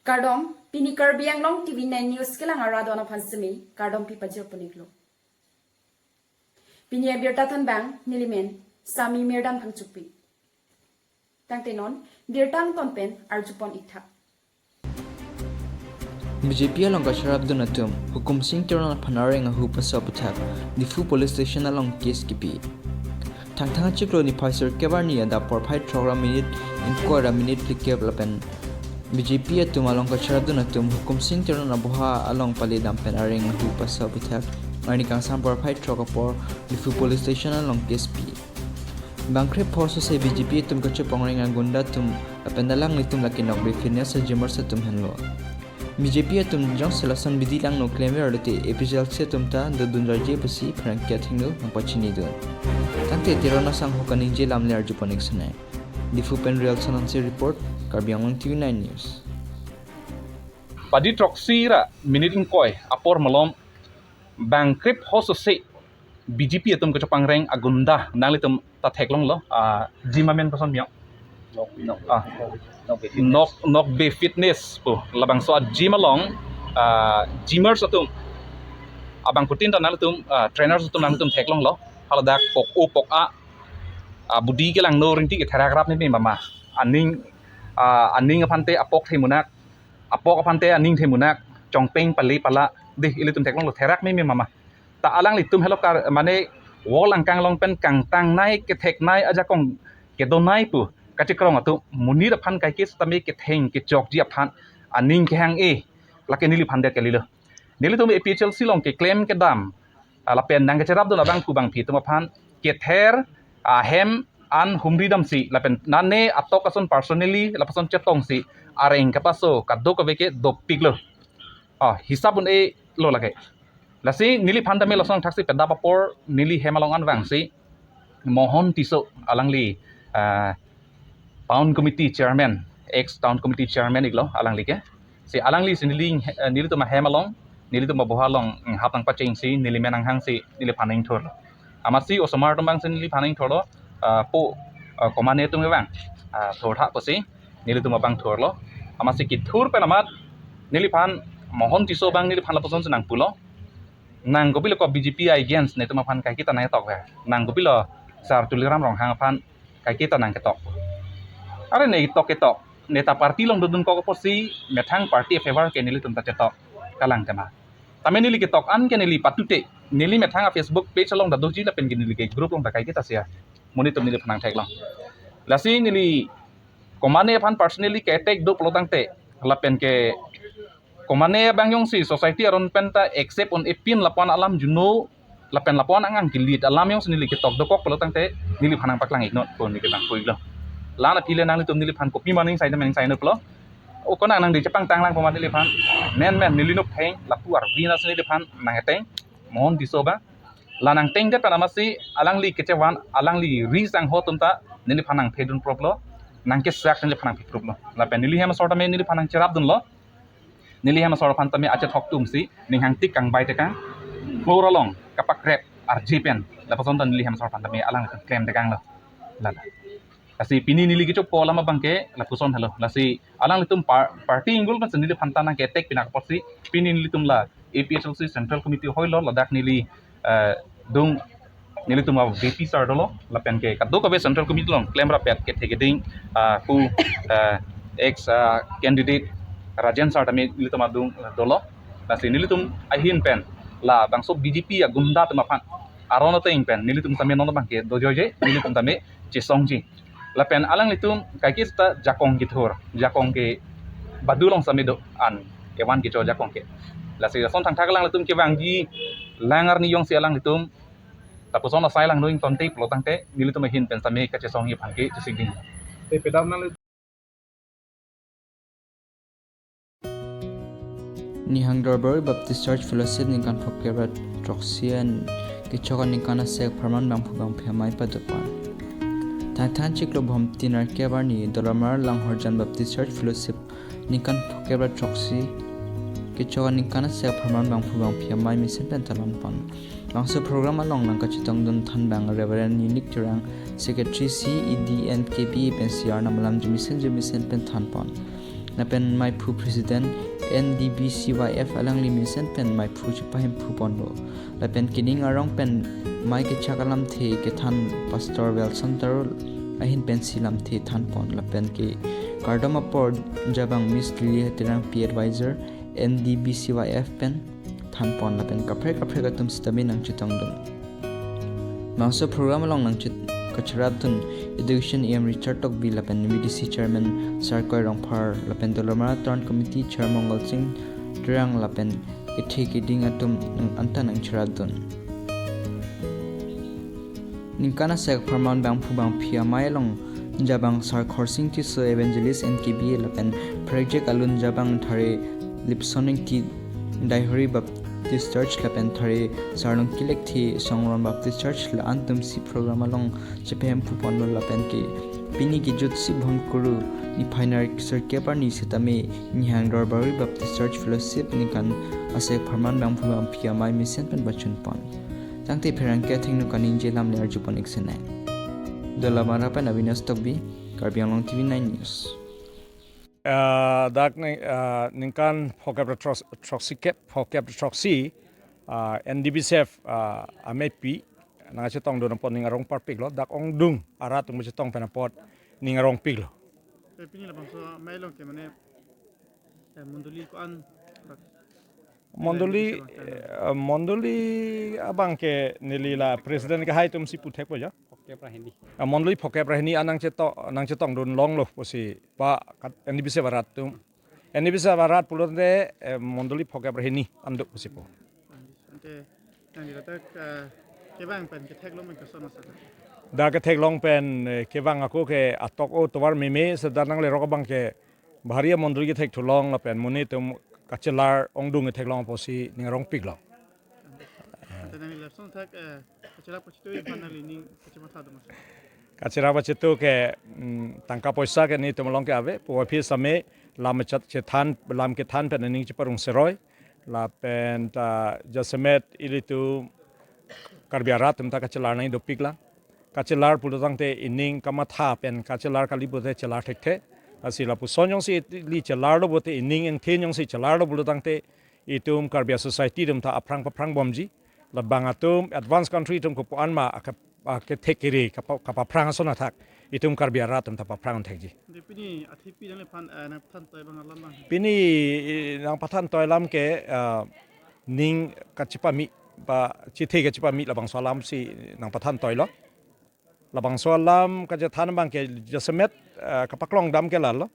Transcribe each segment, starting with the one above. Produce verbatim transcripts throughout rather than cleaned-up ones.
Kardom, pini Karbi Anglong T V nine News kelang arat aphan semi kardom pi pajir puniklo. Pini abirta thanbang nelimen Sami Mirdam Phangchokpi. Tangte non birta angton pen arjupon iktha. B J P along kacharapdun atum Hukum Sing Teron aphan areng ahu paso aputhak Diphu Police Station along case kipi. Thangthang achiklo niphai sirkep arni adap porphai throk ra minute ingkoi ra minute phlikep lapen B J P atum along kacharapdun atum Hukum Sing Teron aboha along paledam pen areng ahu paso aputhak arni kangsam porphai throk apor Diphu Police Station along case pi. Bang krepho sose B J P atum kachepangreng agunda atum lapen alanglitum lake nokbe fitness a-gymmers atum henlo. B J P atum jongsi lason bidi langno klemver lote A P H L C atum ta dodun jarje pusi pherangke athengno nangpachinidun. Tangte Teron asangho kaningje lam le arjupon iksonai. Diphu pen Real Sonansi report, Karbi Anglong T V nine News. Padi throksi ra minute ingkoi apor malom bang krepho sose B J P atum kachepangreng agunda nanglitum ta theklonglo, ah, gym amen koson biang. Nok, nok. Ah. Nok, nok, nok be fitness pu labangso a-gym along, ah, gymmers atum abangphutin ta nanglitum, ah, trainers atum nanglitum theklonglo. Haladak pok o pok a, ah, body kelangno rinti ketherak rap ni mama. Aning, ah, aning aphan te apok themunak, apok aphan te aning themunak, chongpeng pale pala, dei ilitum theklonglo therak meme mama. Ta alanglitum helo kar, mane wall angkang along pen kangtangnei ketheknei ajakong kedonei pu kachekrong atum monit aphan kaike sitame ketheng kechokji aphan aning kehang-e, lake neliphan det kalilo. Nelitum A P H L C along keklem kedam, ah, lapen nangkacharapdun abangphu bangphi atum aphan kether ahem an humri damsi lapen nane atok ason personally lapuson chetongsi areng kapaso kadokave ke dopiklo. Ah, hisap un-elo lake. Lasi neliphan tame lason thaksi pedap apor neli hem along an vangsi Mohon Tisso alangli, ah, town committee chairman, ex town committee chairman iklo alangli ke. Si alangli si neli, eh, nelitum ahem along, nelitum aboha along, mm, hap nangpachengsi neli men nanghangsi neliphan ingthurlo. Amatsi osomar atum abangsi neliphan ingthurlo, ah, po, ah, komane atum abang, ah, thurtha pusi nelitum abang thurlo. Amatsi kethur pen amat neliphan Mohon Tisso abang neliphan lapusonsi nangpulo. Nang kopilo ko B J P against netum aphan kaike ta nangketok ve. Nang kopilo Sar Tuliram Ronghang aphan kaike ta nangketok. Are ne ketok ketok, neta party along dodun kok apotsi methang party a-favor ke nelitum ta chetok kalang tema. Tame neli ketok an ke neli patute, neli methang a-Facebook page along ta doji lapen ke neli ke group along ta kaike ta share. Monit atum neliphan nangtheklong. Lasi neli komane aphan personally ke-attack do pulo tangte lapen ke komane abang jongsi society aron pen ta accept un-epin lapuan alam juno lapen lapuan angang ke-lead alam jongsi neli ketok dokok pulo tangte neliphan nangpaklang iknon pu neli bang puilo. Lana aphi le nanglitum neliphan kopi maning sai maning sai no pulo. O konang nang di chepangtang lang poma neliphan. Men men neli nuptheng lapu arvi nasi neliphan nang-eteng Mohon Tisso abang. La nangtengdet pen amatsi alangli kechevan alangli ri sangho atum ta neliphan nangphedun proplo. Nangkesak neliphan nangphe proplo. Lapen neli hem asor tame neliphan nangcherapdunlo. Neli hem asor aphan tame achethok atumsi ning hangtik kangbai tekang. Floor along kapakrep arje pen lapuson ta neli hem asor aphan tame alang klem tekanglo. Lala. Lasi pini neli kechopo alam abang ke lapuson helo. Lasi alanglitum par-, party inggul pensi neliphan ta nangke-attack pinak apotsi pini nelitum la A P H L C Central Committee hoilo ladak neli, eh, dung nelitum a-V P sir dolo lapen ke kadokave Central Committee along klemrap-et kethe keding, ah, pu, eh, ex, ah, candidate Rajen sir tame nelitum adung, eh, dolo. Lasi nelitum ahin pen labangso B J P agunda atum aphan aron ateng pen nelitum tame non abang ke dojoije nelitum tame chesongji. Lapen alanglitum kaike seta jakong kethur, jakong ke badu along same do an, kevan kecho jakong ke. Lasi lason thangthak alanglitum kevangji lang arni jongsi alanglitum lapuson asai langno ingtonte pulo tangte nelitum ahin pen same kachesongji aphan ke chesikding. Te pedam nang Nihang Dolamara Baptist Church Fellowship ningkan phokep ra throksi an kechok aningkan asek apharman bangphu bangphi amei padopon. Thangthang chiklo Bhomti nerkep arni Dolamara Langhorjan Baptist Church Fellowship ningkan phokep ra throksi kechok aningkan asek apharman bangphu bangphi amei mesen pen talonpon. Bangso program along nangkachetongdun thanbang Reverend Unique Terang, Secretary C E D and K B A pensi arnam alam jumisen jumisen pen thanpon. Lapen maiphu president N D B C Y F alangli mesen pen maiphu chepahemphu ponlo. Lapen kening arong pen mai kechak alamthe kethan Pastor Welson Taro ahin pensi lamthe thanpon. Lapen ke kardom apor jabang Miss Lily Heterangpi advisor N D B C Y F pen thanpon lapen kaprek kaprek atum sitame nangchetongdun. Labangso program along nangchet kachirapdun Education E M Richard Tokbi lapen V D C Chairman Sarkoi Rongphar lapen Dolamara Town Committee Chair Mongol Singh Terang lapen kethe keding atum nang anta nangchirapdun. Ningkan asek apharman bangphu bangphi amei along jabang Sar Khorsing Tisso Evangelist N K B A lapen prekjak alun jabang thare Lipson Ingti Daihori Baptist Church lapen thare Sarlongki Lekthe Songron Baptist Church la-an atumsi program along chepahemphu ponlo lapen ke pini kejut si bhon kuru niphai nar sirkep arni sitame Nihang Dorbari Baptist Church Fellowship ningkan asek apharman bangphu bangphi amei mesen pen pachunpon. Tangte pherangke athengno kaningje alam le arjupon iksenai. Dolamara pen Avinash Tokbi, Karbi Anglong T V nine News. Ah, dak ning, ah, ningkan phokep ra throksi kep, phokep ra throksi, ah, N D B C F, ah, amepi nangchetongdun apot ning arong parpiklo, dak ongdung arat ongchetong pen apot ning arongpiklo. Te pini labangso amei along ke mane, eh, mondoli ko-an dak Mondoli, N D B C F abang ke? Eh, mondoli abang ke neli la president kehai atumsi puthekpo jo. Phokep ra hini. Ah, mondoli phokep ra hini an nangcheto-, nangchetongdun longlo pusi pa kat N D B C F arat atum. N D B C F arat pulote, eh, mondoli phokep ra hini an do pusi pu. Ante nangli ladak, eh, kevang pen ketheklong pen koson asai? Dak ketheklong pen, eh, kevang ako ke atok o tovar meme seta nanglerok abang ke bahari amondoli kethekthulong lapen monit atum kachelar ongdung ketheklong apotsi ning arongpiklo. Ante nangli lapuson thak, eh, kachelar pachethur aphan nangli ning kachematha do ma sir? Kachelar pachethur ke, mm, tangka poisa ke nelitum along ke ave, puvoiphit sitame lam chat chethan, lam kethan pen ning cheparong seroi, lapen ta jasemet ilitum Karbi arat atum ta kachelar nangji dopiklang. Kachelar pulotangte ining kamatha pen kachelar kali pulote chelar thekthe. Lasi lapuson jongsi ili chelarlo pulote ining engthin jongsi chelarlo pulotangte itum Karbi society atum ta aphrang paphrang bomji. Labang atum advanced country atum kopu-an ma aka-, akethek kere kapa-, kapaphrang ason athak itum Karbi arat atum ta paphrang thekji. Ante pini athepi nangliphan, eh, nangpathan toi abang alam abang? Pini, eh, nangpathan toi alam ke, eh, ning kachepame ba chethe kachepame labangso alamsi nangpathan toilo. Labangso alam kachethan abang ke jasemet, eh, kapaklong dam ke lalo.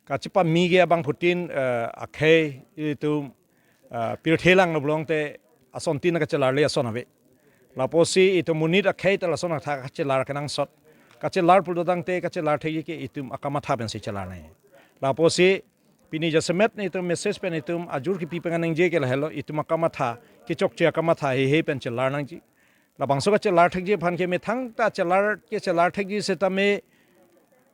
Kachepame ke abangphutin, eh, akhei itum, eh, pirthe langlo pulote asontin kachelarle ason ave. Lapusi itum monit akhei ta lason athak kachelar kenangsot. Kachelar pulotangte kachelar thekji ke itum akamatha pensi chelar nangji. Lapusi pini jasemet nelitum message pen itum ajur kipi pengan nangji ke lahelo itum akamatha, kechokche akamatha heihei pen chelar nangji. Labangso kachelar thekji aphan ke methang ta chelar ke chelar thekji setame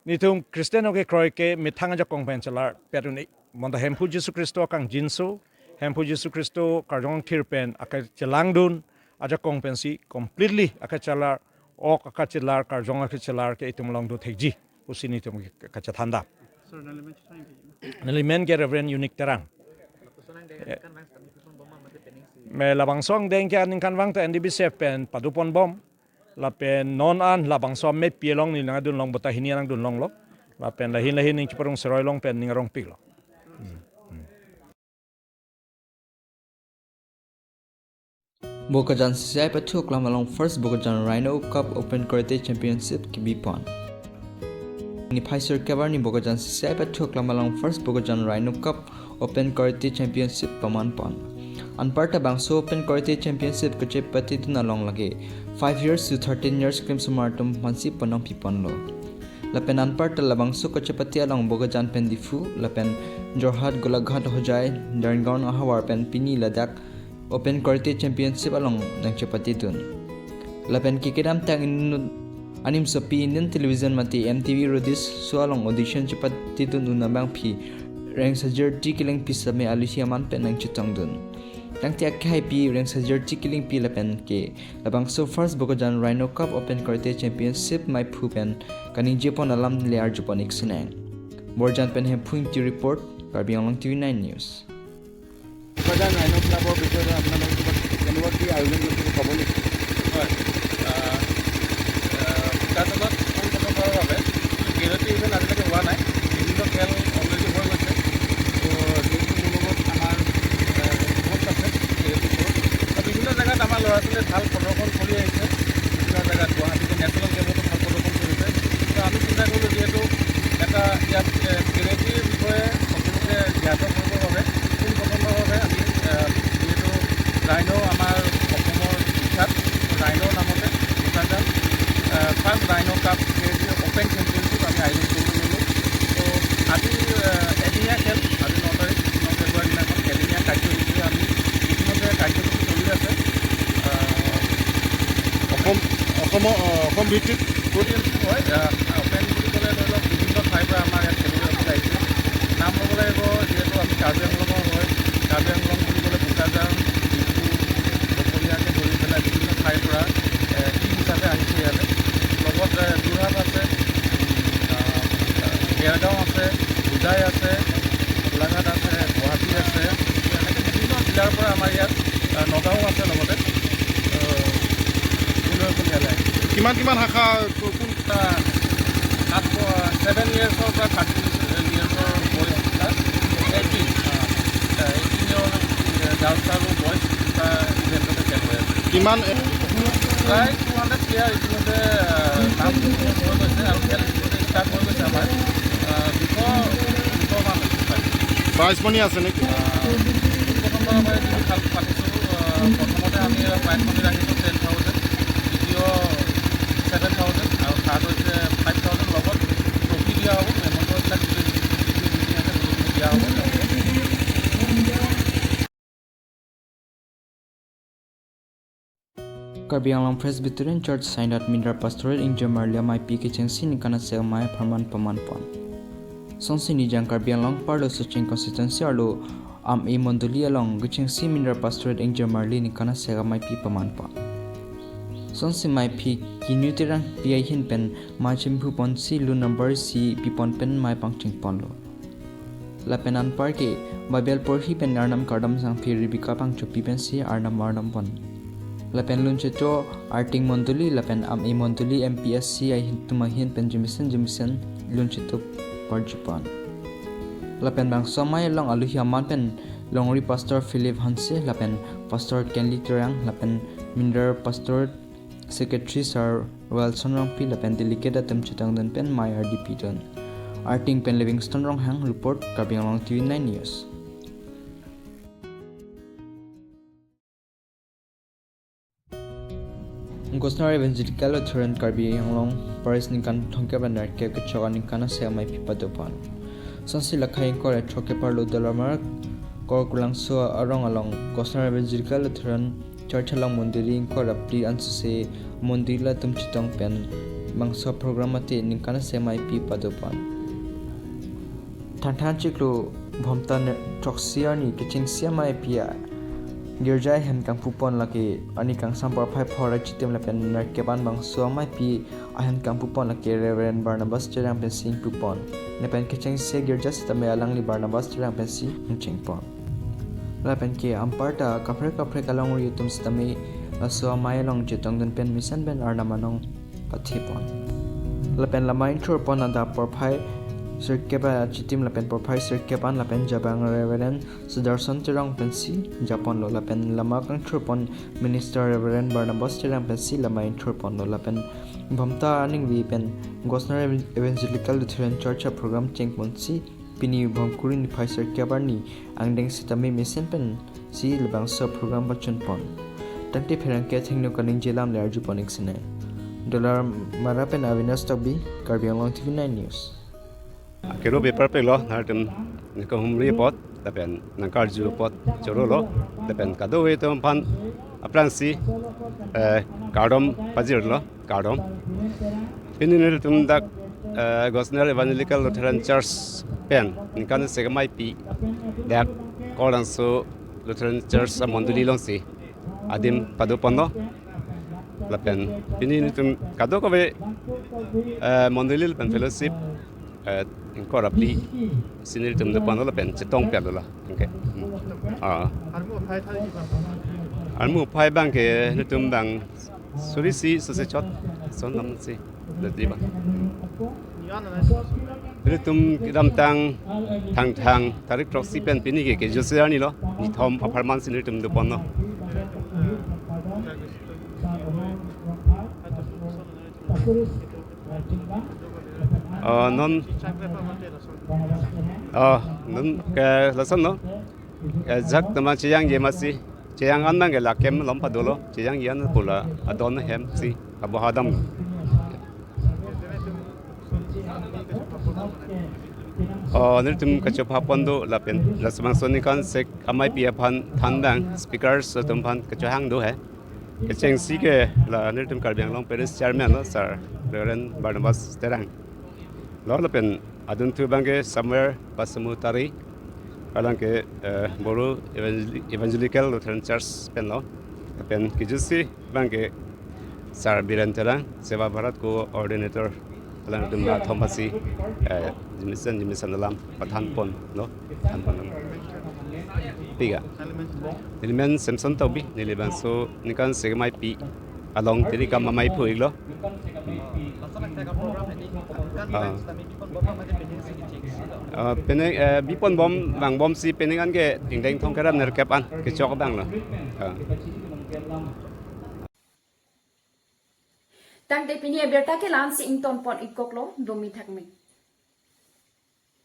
nelitum Christian akekroi ke methang ajakong pen chelarpet un-e. Bonta Hemphu Jisu Khristo akangjinso, Hemphu Jisu Khristo karjong thir pen akachelangdun ajakong pensi completely akachelar, ok akachelar, karjong akachelar ke itum along do thekji pusi nelitum kachethan dam. Sir, nangli men chethan ke? Neli men ke Reverend Unique Terang. Lapuson angdeng, eh, kan lang sami pipon bom ma mate pening si. Me labangso angdeng ke aningkanvang ta N D B C F pen padopon bom. Lapen non an labangso amepi along neli nangdun long bonta hini nangdun longlo. Lapen lahin lahin ning cheparong seroi long pen ning arongpiklo. Hmm. Hmm. Bokajan C C I pathu aklam along First Bokajan Rhino Cup Open Karate Championship kebipon. Niphai sirkep arni Bokajan C C I pathu aklam along First Bokajan Rhino Cup Open Karate Championship pamanpon. Anparta bangso Open Karate Championship kachepatedun along lake five years to thirteen years klimsomar atum aphansi panong piponlo. Lapen anparta labangso kachepate along Bokajan pen Diphu, lapen Jorhat, Golaghat, Hojai, Dargaon ahavar pen pini ladak Open Karate Championship along nangchepatedun. Lapen kekedamtang inut animsopi Indian Television mate M T V Roadies show along audition chepatedun un abangpi Rengsajirti Kilingpi sitame alusi aman pen nangchetongdun. Tangte akhaipi Rengsajirti Kilingpi lapen ke labangso First Bokajan Rhino Cup Open Karate Championship maiphu pen kaningjepon alam le arjupon iksinang. Borjan pen Hemphu Ingti report, Karbi Anglong T V nine News. উপাদান ৰাইন' ক্লাবৰ বিষয়ে আপোনালোকে কিবা কেনেকুৱা কি আয়োজন কৰিছে ক'ব নেকি? হয়, আহ, আহ, বোকাজানত খেল প্ৰথমবাৰৰ বাবে কেৰেটি ইভেণ্ট আজিলৈকে হোৱা নাই। বিভিন্ন খেল অলৰেডি হৈ গৈছে। তো, যিহেতু মোৰ লগত আমাৰ, আহ, কোচ আছে, কেৰেটি কোচ। তো, বিভিন্ন জেগাত আমাৰ ল'ৰা ছোৱালীয়ে ভাল প্ৰদৰ্শন কৰি আহিছে। বিভিন্ন জেগাত গুৱাহাটীত নেশ্যনেল গেমতো ভাল প্ৰদৰ্শন কৰিছে। তো, আমি চিন্তা কৰিলোঁ যিহেতু এটা ইয়াত, এ, কেৰেটিৰ বিষয়ে সকলোকে জ্ঞাত কৰিবৰ বাবে, পোনপ্ৰথমবাৰৰ বাবে আমি, এ, যিহেতু ৰাইন' আমাৰ অসমৰ বিখ্যাত, ৰাইন'ৰ নামতে বোকাজান, এ, ফাৰ্ষ্ট ৰাইন' কাপ কেৰেটিৰ অপেন চেম্পিয়নশ্বিপ আমি আয়োজন কৰিব ল'লোঁ। তো আজি, এ, এদিনীয়া খেল, আজি ন তাৰিখ, ন ফেব্ৰুৱাৰী দিনাখন এদিনীয়া কাৰ্যসূচী আমি ইতিমধ্যে কাৰ্যসূচী চলি আছে। এ, অসম, অসমৰ, অ, অসম ভিত্তিক অডিয়েঞ্চ হয়, আহ, অপেন বুলি ক'লে ধৰি লওক বিভিন্ন ঠাইৰ পৰা আমাৰ ইয়াত খেলুৱৈসকল আহিছে। নাম ল'ব লাগিব, যিহেতু আমি কাৰ্বি আংলঙৰ হয়, কাৰ্বি আংলং বুলি ক'লে বোকাজান, ডিফু, বকলিয়াকে ধৰি পেলাই বিভিন্ন ঠাইৰ পৰা, এ, টিম হিচাপে আহিছে ইয়ালৈ। লগত, এ, যোৰহাট আছে, উম, আহ, ডেৰগাঁও আছে, হোজাই আছে, গোলাঘাট আছে, গুৱাহাটী আছে, এনেকৈ বিভিন্ন জিলাৰ পৰা আমাৰ ইয়াত, আহ, নগাঁও আছে লগতে। আহ, খেলুৱৈসকল ইয়ালৈ আহিছে। কিমান কিমান শাখা, কো-, কোন আহ, সাত ব-, ছেভেন ইয়াৰ্ছৰ পৰা থাৰ্টি ইয়াৰ্ছৰ বয়স দুটা, এইটিন, আহ, এইটিন ইয়াৰ্ছৰ, আহ, গাৰ্লছ আৰু বয়ছ দুটা ইভেণ্টতে খেল হৈ আছে। কিমান, এ- প্ৰায় টু হাণ্ড্ৰেড প্লেয়াৰ ইতিমধ্যে, আহ, নাম হৈ গৈছে আৰু খেল ইতিমধ্যে ষ্টাৰ্ট হৈ গৈছে আমাৰ। আহ, দুশ, দুশ মান হৈছে প্ৰায়। প্ৰাইজ মানি আছে নেকি? আহ, প্ৰথমবাৰৰ বাবে যিটো খেল পাতিছোঁ, আহ, প্ৰথমতে আমি প্ৰাইজ মানি ৰাখিছোঁ টেন থাউজেণ্ড, দ্বিতীয় ছেভেন থাউজেণ্ড আৰু থাৰ্ড হৈছে ফাইভ থাউজেণ্ড, লগত ট্ৰফি দিয়া হ'ব, মেমৰিয়েল চাৰ্টিফিকেট দিয়া হ'ব। Karbi Anglong Presbyterian Church Synod Minra Pastorate Ingjirmarli ameipi kechengsi ningkan asek amei apharman paman pon. Sonsini jang Karbi Anglong parlo Socheng constituency arlo Am-e Mondoli along kechengsi Minra Pastorate Ingjirmarli ningkan asek ameipi paman pon. Sonsi meiphi Kinu Terangpi ahin pen mei chemphu ponsi lun number isi pipon pen mei pangcheng ponlo. Lapen anparke Bible porhi pen Arnam kardom sangphi Rebecca Pangchopi pensi Arnam arnam pon. Lapen luncheto Arting Mondoli lapen Am-e Mondoli M P S C ahin atum ahin pen jemesen jemesen luncheto parju pon. Lapen bangso amei along aluhi aman pen longri Pastor Philip Hanse lapen Pastor Kenly Terang lapen Minra Pastor Secretary Sir Wilson Rongpi lapen delegate atum chetongdun pen mei ardi pidun. Arting pen Livingstone Ronghang report, Karbi Anglong T V nine News. Gosnar Evangelical Lutheran Karbi Anglong Parish ningkan thomkep pen nerkep kechok aningkan asek ameipi pado pon. Sonsi lakhai ingkoi ra throkkep arlo Dolamara Korkulangso arong along Gosnar Evangelical Lutheran Church along mondoli ingkoi ra phli ansose mondoli atum chetong pen bangso program mate ningkan asek ameipi pado pon. Thanthan chiklo Bhomta ne-, throksi arni kechengsi ameipi a girja ahem kangpu pon lake arni kangsam porphai phor ra chitim lapen nerkep an bangso ameipi ahem kangpu pon lake Reverend Barnabas Terang pensi ingpu pon. Lapen kechengsi girja sitame alangli Barnabas Terang pensi ingcheng pon. Lapen ke anparta kaprek kaprek alongri atum sitame laso amei along chetongdun pen mesen pen Arnam anong pathe pon. Lapen lama ingthur pon adap porphai sirkep achitim lapen porphai sirkep an lapen jabang Reverend Sudarshan Terang pensi japonlo lapen lama kangthur pon Minister Reverend Barnabas Terang pensi lama ingthur ponlo lapen Bhomta aningve pen Gosnar Evangelical Lutheran Church a program cheng ponsi pini Bhomkuri niphai sirkep arni angdeng sitame mesen pensi labangso program pachun pon. Tangte pherangke athengno kaningje alam le arju pon ik sene. Dolamara pen Avinash Tokbi, Karbi Anglong T V nine News. Akero bepar pelo, nangtum nangkahumri apot, lapen nangkarju apot chorolo, lapen kadokave atum aphan aphrangsi, eh, kardom pajirlo, kardom. Pini nelitum dak, eh, Gosnar Evangelical Lutheran Church pen ningkan asek ameipi dak Korkulangso Lutheran Church amondoli alongsi adim pado ponlo. Lapen pini nelitum kadokave, eh, mondoli lapen fellowship, eh, Ingkoi ra phli si nelitum do pon lapen chetong pet lo la. Okay. Hmm. Ah. Armu aphai abang ke nelitum abang suri isi sose chot son lam si. Dati abang. Nelitum kedamtang Thangthang tarik throksi pen pini ke kejut sirani lo. Nithom apharman si nelitum do pon lo. Ah, non, ah, non ke lason lo. Ke jak teman cheyangji masi. Cheyang an abang ke lakem lom padolo. Cheyangji an pu la adon hem si abohadam. Oh, nelitum kachopha pon do lapen labangso aningkan sek ameipi aphan than abang speakers atum aphan kachohang do he. Kechengsi ke la nelitum Karbi Anglong Parish Chairman lo, Sir Reverend Barnabas Terang lo, lapen adunthu abang ke Samuel Pasamutari, alang ke, eh, Boru Evangel-, Evangelical Lutheran Church pen lo, lapen kejutsi abang ke Sir Biren Terang, Seva Bharat Coordinator, alanglitum la thom pasi, eh, jimisan jimisan alam pathan pon lo, than pon lo. Pika. Neli men Samson Tokbi, neli labangso aningkan sek ameipi along tiri kam amei phu-ik lo. Ah. Ah, penang, eh, bi pon bom, vangbom si penang an ke ingdeng thomkep ra nerkep an kechok abang lo. Ah. Tangte pini abirta ke la-an si ington pon-ik kok lo, domi thakmi.